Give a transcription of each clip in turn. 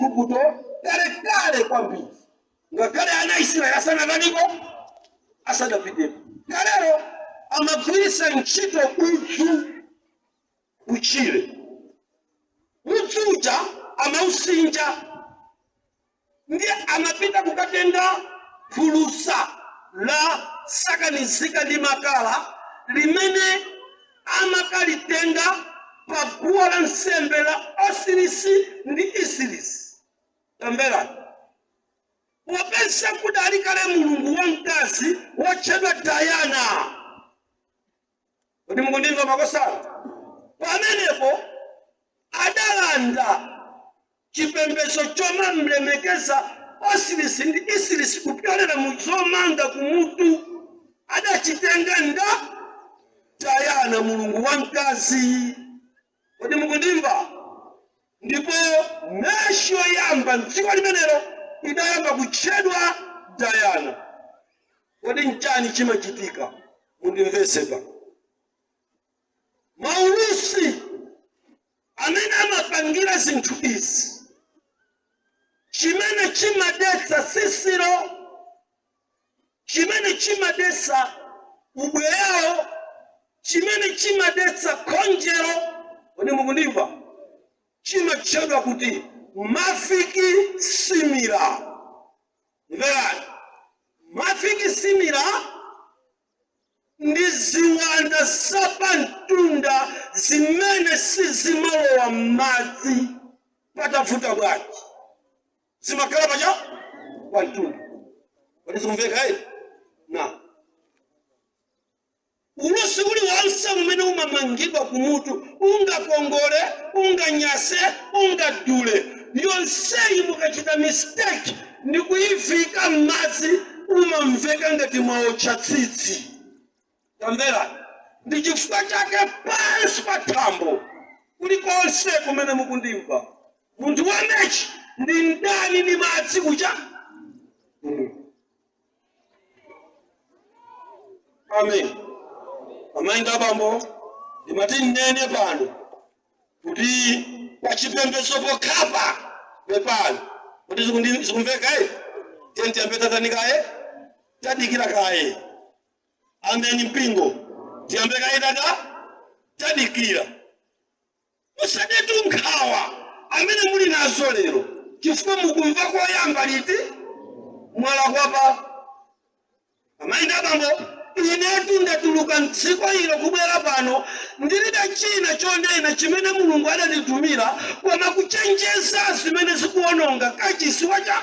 Igupto kalekale kwambiri, ngakhale ana a Israeli asanataniko, asanapiteko. Kalero amagwiritsa ntchito udzu kutchire. Udzu uja amausinja, ndiye amapita kukatenga phulusa la sakanizika ndi makala limene amakalitenga pa guwa la nsembe la Osirisi ndi Isirisi. Tamverani, popeza kudali kale mulungu wamkazi wotchedwa Dayana. Kodi mukundimva, makosana? Pamenepo adalanda chipembedzo chomamlemekeza Osirisi ndi Isirisi kupyolera mu zomanga kumutu. Adachitenga nda Dayana, mulungu wamkazi. Kodi mukundimva? Ndipo meshi yoyamba mdziko limenelo idayamba kutchedwa Dayana. Kodi nchani chimachitika? Mundimvetse pa maulusi amene amapangira zinthu izi. Chimene chimadetsa sisiro, chimene chimadetsa ubweyawo, chimene chimadetsa khonjero, kodi mukundimva? Chimatchedwa kuti mafiki simira. Mverani, mafiki simira ndi ziwanda zapamtunda zimene sizimalowa m'madzi patavuta bwanji, zimakhala pacha pamtunda. Kodi zikumveka ere? Na ulusi uliwonse umene umamangidwa kumutu, ungakongole, unganyase, ungadule, yonseyi mukachita mistake ndi kuyivika m'madzi, umamveka ngati mwaotcha tsitsi. Tamverani, ndi chifukwa chake pansi pa thambo kulikonse kumene mukundimva, munthu wamechi ndi mdani ndi madzi kucha. Amen. Amayi ndi abambo, ndimati nnene pano kuti pachipembedzo pokhapa, pepano kuti zikumveka eh? Tiye tiyambe tatani kaye, tadikira kaye. Ameni mpingo, tiyambe kaye tata tadikira. Musadetu nkhawa amene muli nazo lero chifukwa mukumva koyamba liti mwalakwapa. Amayi ndi abambo, inetu ndatuluka mdziko ilo kubwera pano ndilibe china chonena chimene Mulungu adanditumira koma kuchenjeza zimene zikuwononga kachisi wacha.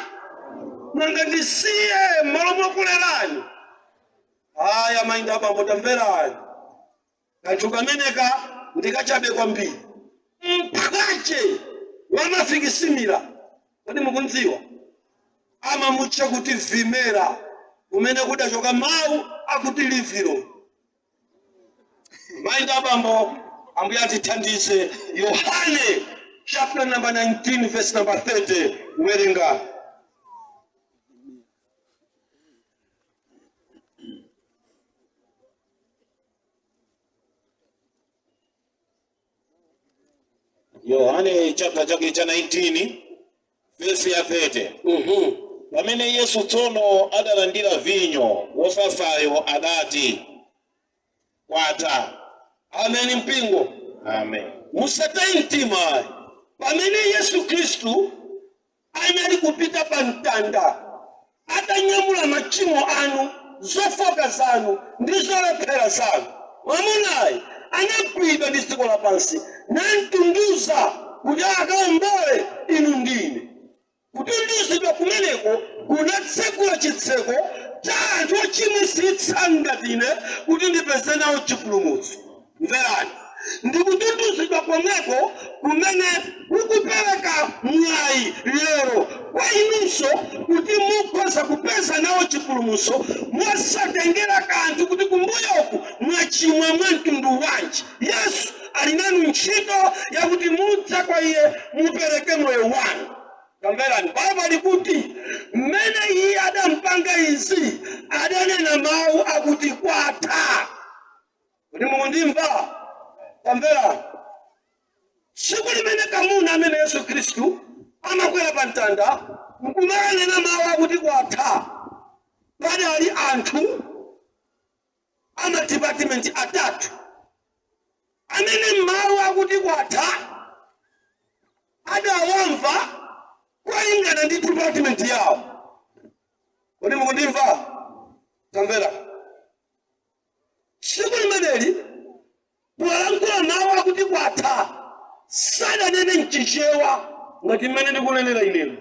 Nanga ndisiye m'malo mokulerani? Aya, amayi ndi abambo, tamverani, kanthu kameneka ndikachabe kwambiri. Mphwache wamafikisimira, kodi mukundziwa? Amamutcha kuti vimera, kumene kudachoka mawu akuti liviro. Mayi ndi abambo, Ambuye atithandize. Yohane chapter number 19 verse number 30, werenga. Yohane chapter chake cha 19 verse ya 30. Pamene Yesu tsono adalandira vinyo wosasayo, adati, "Kwatha." Amen mpingo. Amen. Musataye mtima. Pamene Yesu Khristu anali kupita pa mtanda atanyamula machimo anu, zofoka zanu ndi zolephera zanu, mwamunayi anagwidwa ndi dziko lapansi namtunduza kuti akaombole inu ndine. Kutunduzidwa kumeneko kunatsekula chitseko cha anthu ochimwisitsa ngati ine kuti ndipeze nawo chipulumutso. Mverani, ndikutunduzidwa komweko kumene kukupereka mwayi lero kwa inunso kuti mukhoza kupeza nawo chipulumutso, mosatengera kanthu kuti kumbuyoku mwachimwa mwa mtundu wanji. Yesu ali nanu ntchito yakuti mudza kwa iye, mupereke moyo wanu. Tamverani, Baibulo likuti mmene iye adampanga izi, adanena mawu akuti, "Kwatha." Kuti mukundimva? Tamverani, tsiku limene kamuna amene Yesu Khristu Amakwera pa mtanda nkumakanena mawu akuti kwatha, padali anthu amadipatimenti atatu amene mawu akuti kwatha adawamva kwalingana ndi department yawo. Kodi mukundimva? Tamvera, tsiku limeneli polankhula mawu akuti kwatha sadanene mchichewa ngati mmene ndikunenera ineno,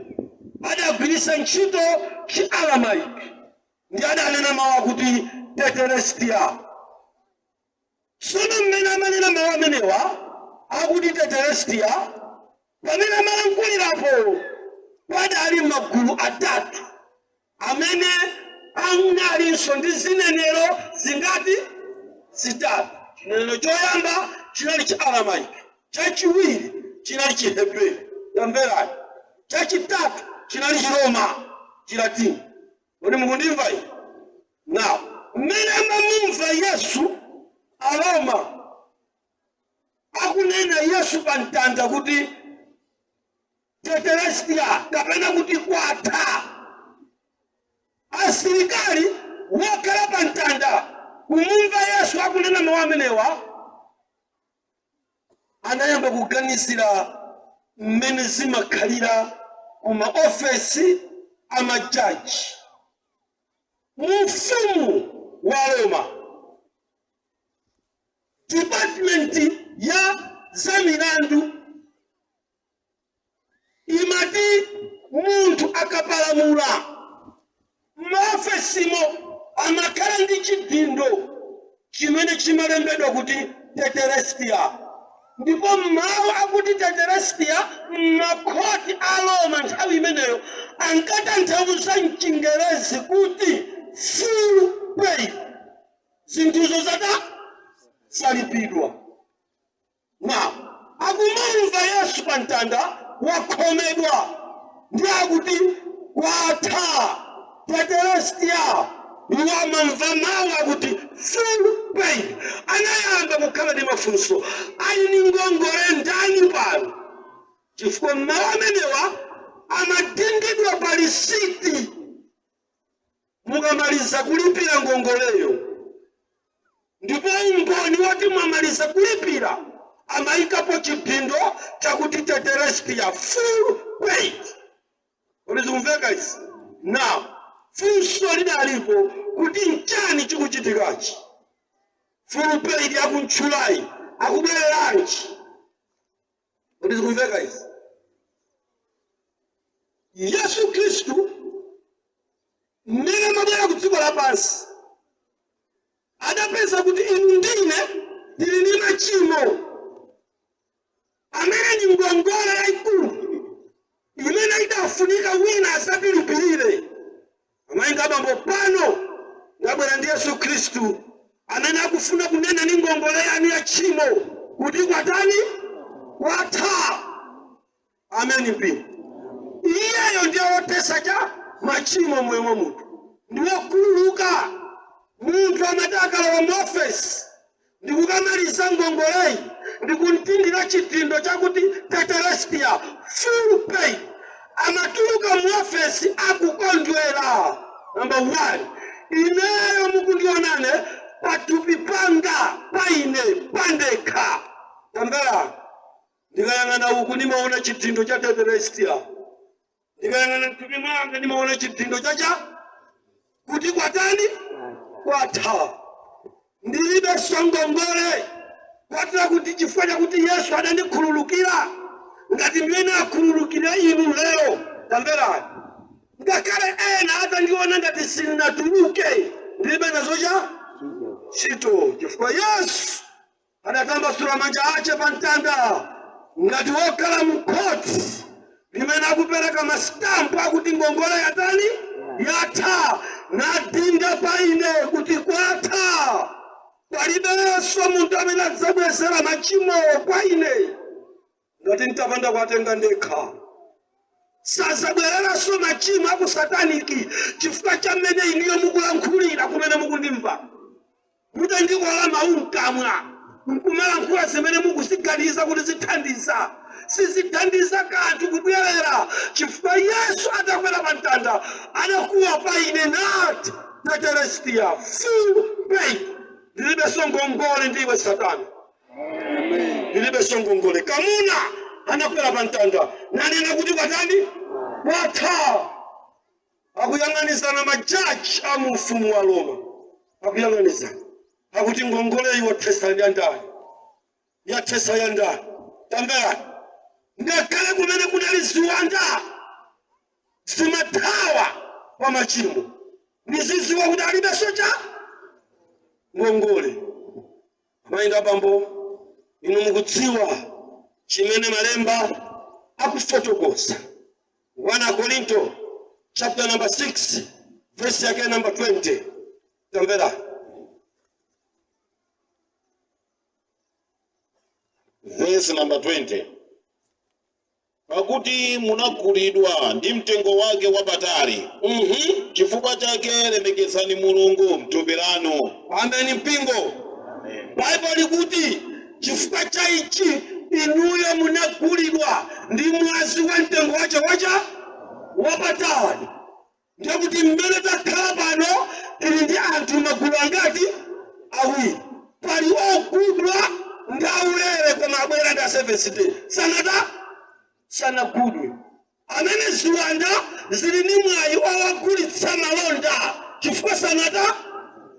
adagwiritsa ntchito chiaramaiki ndi adanena mawu akuti tetelestia. Tsono mmene amanena mawu amenewa akuti tetelestia, pamene amalankhulirapo padali magulu atatu amene analinso ndi zinenero zingati? Zitatu. Chinenero choyamba chinali chi Aramaiki, chachiwiri chinali Chihebreyu, tamverani, chachitatu chinali Chiroma, Chilatini. Kodi mukundimva iyi? Now, mmene amamumva Yesu Aroma akunena Yesu pa mtanda kuti tetelestia kapena kuti kwatha, asilikali wokhala pa mtanda kumumva Yesu akunena mawu amenewa anayamba kuganizira mmene zimakhalira ku maofesi amajaji mu ufumu wa Roma. Department ya zamilandu imati munthu akapalamula, maofesimo amakhala ndi chidindo chimene chimalembedwa kuti tetelestia. Ndipo mawu akuti tetelestia m'makhoti a Roma nthawi imeneyo ankatanthauza mchingerezi kuti full pay, zinthuzo zata zalipidwa. Na akumamva Yesu pa mtanda wakhomedwa ndi akuti kwatha, tetelestia, iwo amamva mawu akuti full pay, anayamba kukhala ndi mafunso: ali ni ngongole ndani pano? Chifukwa mawu amenewa amadindidwa pa lisiti mukamaliza kulipira ngongoleyo, ndipo umboni woti mwamaliza kulipira amayikapo chidindo chakuti tetelestia, full paid. Kodi zikumveka izi? Now, funso lidalipo kuti nchani chikuchitikachi? Full paid akuntchulayi akubwereranji? Kodi zikumveka izi? Yesu Khristu mmene amabwera ku dziko lapansi adapeza kuti inu ndine tili ndi machimo amene ni ngongole yayikulu imene idafunika wina asatilipirire. Amayi abambo, pano ndabwera ndi Yesu Khristu amene akufuna kunena ni ngongole yanu ya tchimo kuti kwatani? Kwatha. Ameni mpingo. Iyeyo ndiye wothetsa cha machimo moyo mwa munthu, ndiwokhululuka. Munthu amati akalowa muofesi ndikukamaliza ngongoleyi ndikumtindira chidindo chakuti tetelestia, full pay, amatuluka muofesi akukondwera. Number one, ineyo mukundionane pathupi panga paine pandekha, tamvera, ndikayang'ana uku nimaona chidindo cha tetelestia, ndikayang'ana mthupi mwanga nimaona chidindo chacha kuti kwatani? Kwatha. Ndilibe ngongole kwatira kuti chifukwa chakuti Yesu adandikhululukira ngati mmene akhululukira inu lero. Tamverani, ngakhale ena atandiona ngati sindinatuluke, ndilibe nazo cha ntchito, chifukwa Yesu adatambasula manja ache pa mtanda ngati wokhala mu khoti limene akupereka masitampu akuti ngongole yatani? Yatha. Nadinda pa ine kuti kwatha, palibenso munthu amene adzabwezera machimowo kwa ine ngati ntapanda kuwatenga ndekha. Sazabwereranso machimo aku sataniki chifukwa cha mmene iniyo mukulankhulira kumene mukundimva mutandikola mawu mkamwa nkumalankhula zimene mukuziganiza kuti zithandiza. Sizithandiza kanthu kubwerera, chifukwa Yesu atakwera pa mtanda anakuwa pa ine nati tetelestia, full paid. Ndilibenso ngongole ndiwe Satana, ndilibenso ngongole. Kamuna anakwera pa mtanda nanena kuti kwatani? Kwatha. Akuyang'anizana majaji a mu ufumu wa Roma, akuyang'anizana akuti ngongole iwo thesa ya ndani? Yathesa ya ndani? Tamverani, ngakhale kumene kunali ziwanda zimathawa pa machimo, niziziwa kuti alibenso cha ngongole. Amayenda abambo, inu mukudziwa chimene malemba akufotokoza. 1 Korinto chapter number 6 verse yake number 20. Tamvera. Verse number 20: pakuti munagulidwa ndi mtengo wake wapatali, chifukwa chake lemekezani Mulungu mthupi lanu. Ameni mpingo. Baibulo likuti chifukwa cha ichi inuyo munagulidwa ndi mwazi wa mtengo wache wacha wapatali. Ndiye kuti mmene takhala pano tili ndi anthu magulu angati? Awiri. Pali ogulidwa ndi aulere, koma abwera ndi a Seventh Day, sanata sanagulidwe, amene ziwanda zili ndi mwayi owagulitsa malonda chifukwa sanata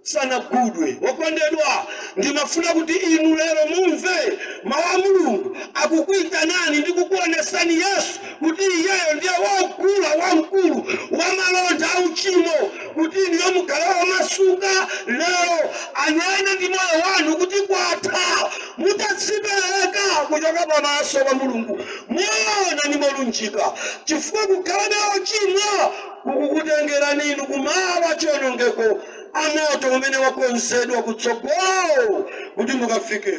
sanagudwe. Wokondedwa, ndimafuna kuti inu lero mumve mawu a Mulungu akukuitanani ndi kukuonesani Yesu kuti iyeyo ndiye wogula wamkulu wa malonda auchimo, kuti iniyo mukhale wamasuka lero, anene ndi moyo wanu kuti kwatha. Mutadzipereka kuchoka pamaso pa Mulungu, muona ni molunjika, chifukwa kukhala ochimwa kukukutengerani inu kumalo achiwonongeko amoto umene wakonzedwa kutsogolo kuti mukafike.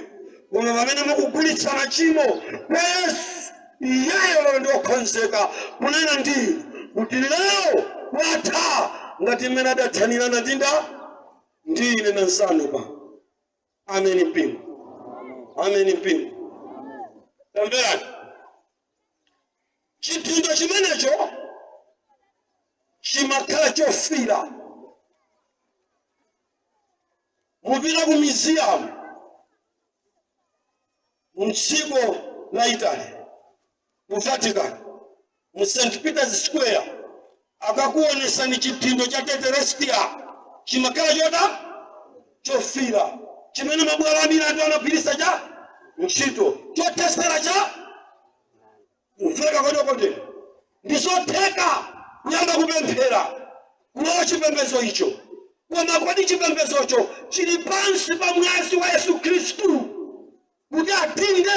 Koma pamene mukugulitsa machimo kwa Yesu, iyeyo lero ndi wokonzeka kunena ndi kuti lero kwatha, ngati mmene adathanira natinda ndi ine na nsanu pa. Ameni mpingo, ameni mpingo. Tamverani, chipinjo chimenecho chimakhala chofira. Mupita ku museum mdziko la Italy, ku Vatican, mu St Peter's Square, akakuonesani chipinjo cha tetelestia. Chimakhala chota chofira, chimene mabwalo ambiri anthu anagwiritsa cha ntchito chothesera cha kumveka. Kodi ndizotheka kuyamba kupemphera, kulowa chipembedzo icho, koma kodi chipembedzocho chili pansi pa mwazi wa Yesu Khristu kuti atinde?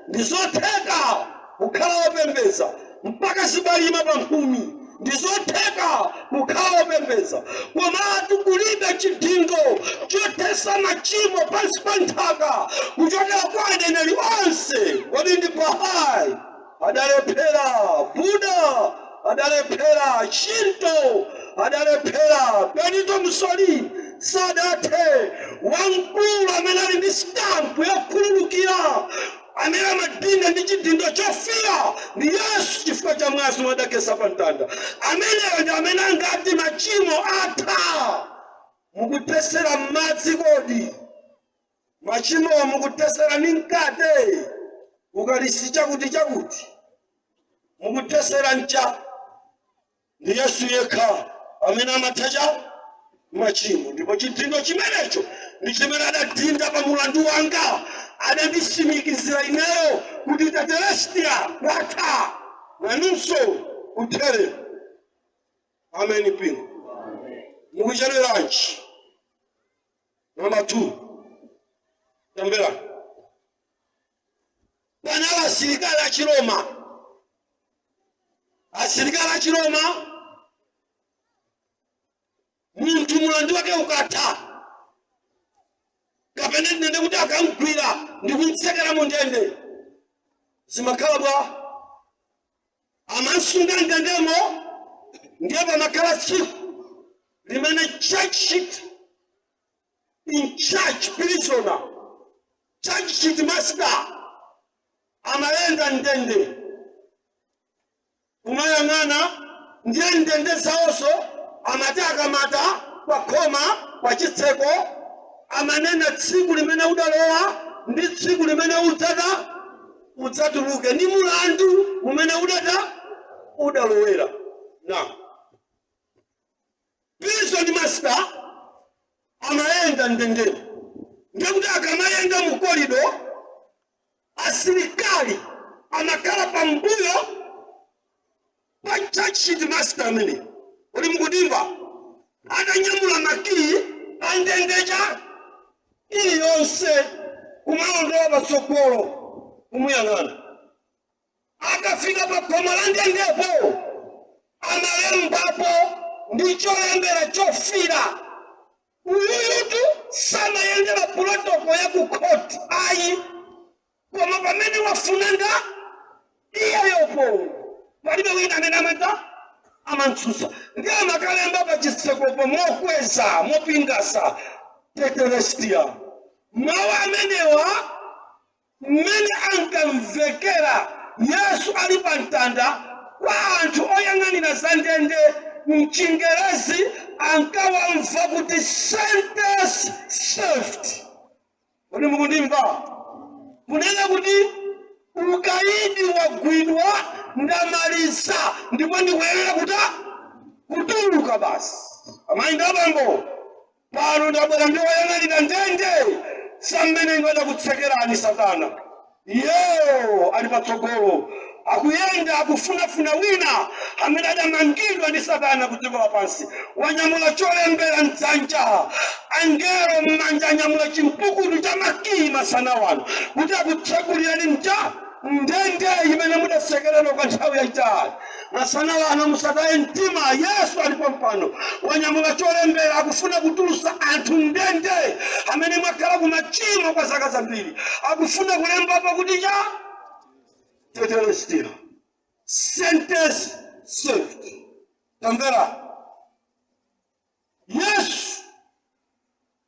Ndizotheka kukhala wopembedza mpaka zibalima pa mphumi, ndizotheka kukhala wopembedza, komatu kulibe chidingo chothesa machimo pansi pa nthaka kuchokera kwa aneneri onse. Kodi ndi Bahai adalephera, Buddha adalephera, Shinto adalephera, Benito Mussolini sadathe. Wamkulu amene ali ndi stampu yokhululukira, amene amadinda ndi chidindo chofira, ndi Yesu, chifukwa cha mwazi wadakhetsa pa mtanda. Ameneyo ndi amene angati machimo atha. Mukutesera m'madzi kodi machimowo? Mukutesera ni mkate ukalisi chakuti chakuti? Mukutesera ncha? Ndi Yesu yekha amene amathacha machimo, ndipo chidindo chimenecho ndi chimene adadinda pa mulandu wanga, adandisimikizira ineyo kuti tetelestia, kwatha, nanunso uthere. Ameni mpingo. Mukuchedweranji? Namba 2, tamvera. Panali asilikali achiroma, asilikali achiroma. Munthu mulandu wake ukatha, kapena ndinene kuti akamgwira ndikumtsekera mu ndende, zimakhala bwa? Amasunga ndendemo. Ndiye pamakhala tsiku limene charge sheet in charge prisoner, charge sheet master, Amayenda ndende kumayang'ana, ndiye ndende zawonso amati akamata kwa khoma kwa chitseko amanena tsiku limene udalowa ndi tsiku limene udzatuluke ndi mulandu umene udalowera. Na prison master amayenda ndendemo, ndekuti akamayenda mu corridor asilikali amakhala pambuyo pa charge sheet master amene uli mukutimva atanyamula makiyi andendecha iliyonse kumalondola patsogolo kumuyang'ana. Akafika pa khoma la ndendepo amalembapo ndi cholembera chofira. Uyuyutu samayendera protocol ya ku court ayi, koma pamene wafuna nda iyeyopo palibe wina amene amantsutsa, ndi amakalemba pa chitsekopo mokweza mopingasa tetelestia. Mawu amenewa mmene ankamvekera Yesu ali pa mtanda kwa anthu oyang'anira za ndende, mchingerezi ankawamva kuti "sentence served". Kodi mukundimva? Kunena kuti ukaidi wagwidwa, ndamaliza ndipo ndikuyenera kutuluka basi. Amayi ndi abambo, pano ndabwera ndi woyang'anira ndende samene inu adakutsekerani satana. Iyeyo ali patsogolo akuyenda akufunafuna wina amene adamangidwa ndi satana ku dziko lapansi. Wanyamula cholembera mdzanja, angelo m'manja anyamula chimpukutu cha makiyi masana wano kuti akutsekulirani mcha ndende imene mudatsekeredwa kwa nthawi yayitali. Masana wano musataye mtima, Yesu alipo mpano, wanyamula cholembera, akufuna kutulusa anthu ndende amene mwakhala kumachimo kwa zaka zambiri. Akufuna kulembapo kuti cha tetelestia, sentence served. Tamvera, Yesu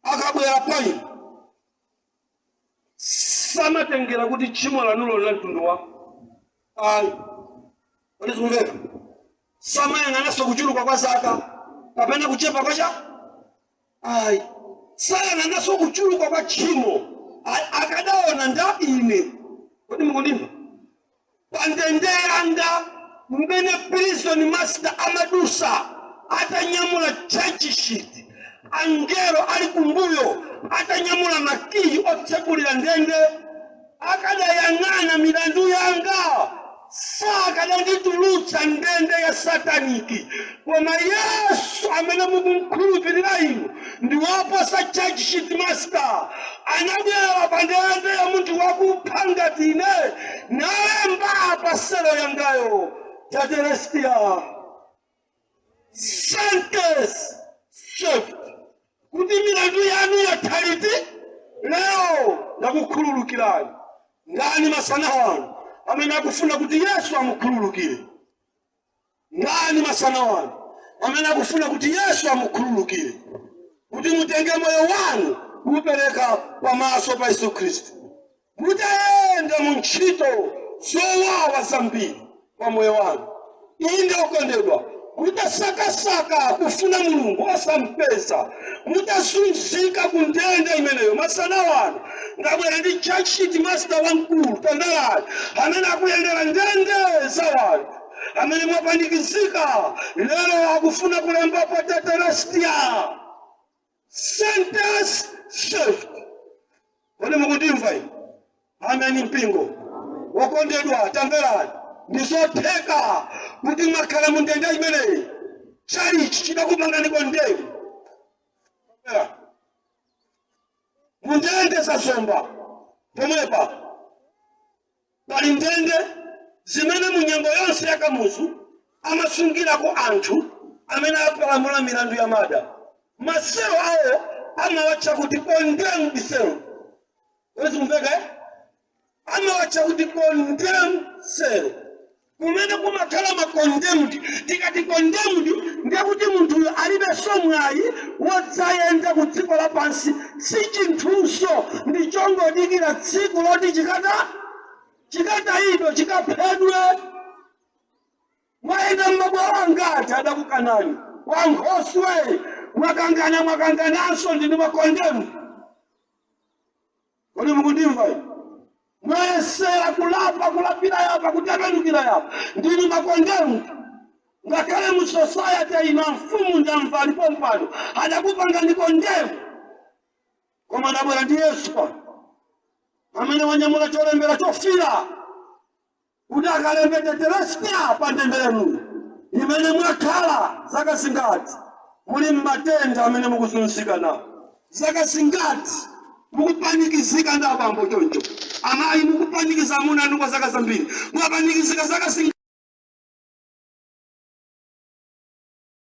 akabwera pa inu samatengera kuti tchimo lanulo la mtundu wa ayi. Kodi zikumveka? Samayang'ananso kuchuluka kwa zaka kapena kuchepa kwacha ayi, sayang'ananso kuchuluka kwa tchimo. Akadaona nda ine, kodi mukundimva? Pandende yanga mmene prison master amadusa atanyamula charge sheet, angelo ali kumbuyo atanyamula makiyi otsekulira ndende, akadayang'ana milandu yanga sakadanditulutsa ndende ya sataniki. Koma Yesu amene mukumkhulupirira inu ndi woposa charge sheet master. Anabwera pa ndende ya munthu wakupha ngati ine nalemba pa selo yangayo tetelestia, sentence served, kuti milandu yanu yathaliti lero, ndakukhululukirani. Ndani masana wanu amene akufuna kuti Yesu amukhululukire? Ndani masana wanu amene akufuna kuti Yesu amukhululukire, kuti mutenge moyo wanu kuupereka pamaso pa Yesu Khristu, mutayenda mu ntchito zowawa zambiri pa moyo wanu? Inde okondedwa, mutasakasaka kufuna Mulungu osampeza, mutazunzika ku ndende imeneyo, masana wano ndabwera ndi charge sheet master wamkulu, tamverani, amene akuyendera ndende za wanthu amene mwapanikizika. Lero akufuna kulembapo tetelestia, sentence served. Kodi mukundimva ine? Ameni mpingo wokondedwa, tamverani, ndizotheka kuti mwakhala mu ndende imeneyi, chalichi chidakupanganiko ndende. Tamvera, mu ndende zasomba pomwepa pali ndende zimene mu nyengo yonse ya Kamuzu amasungirako anthu amene apalamula milandu ya murder. Maselo awo amawatcha kuti condemned cell. Kodi zikumveka, eh? Amawatcha kuti condemned cell, kumene kumakhala ma condemned. Tikati condemned ndiye kuti munthuyo alibenso mwayi wodzayenda ku dziko lapansi, si chinthuso, ndi chongodikira tsiku loti chikata. Chikatayidwe, chikaphedwe. Mwayenda mmabwalo angati adakukanani wankhoswe? Mwakangana, mwakangananso, ndinu makondemu. Kodi mukundimva ine? Mwayesera kulapa, kulapira yapa, kutembenukira yapa, ndinu makondemu. Ngakhale mu society ina mfumu ndamva alipo mpano adakupanga ndi condemn, koma adabwera ndi Yesu pano amene wanyamula cholembera chofira kuti akalembe tetelestai pa ndemberenuyo imene mwakhala zaka zingati muli mmatenda amene mukuzunzika nawo, zaka zingati mukupanikizika ndi abambo choncho, amayi mukupanikiza amuna anu kwa zaka zambiri, mwapanikizika zaka zingati.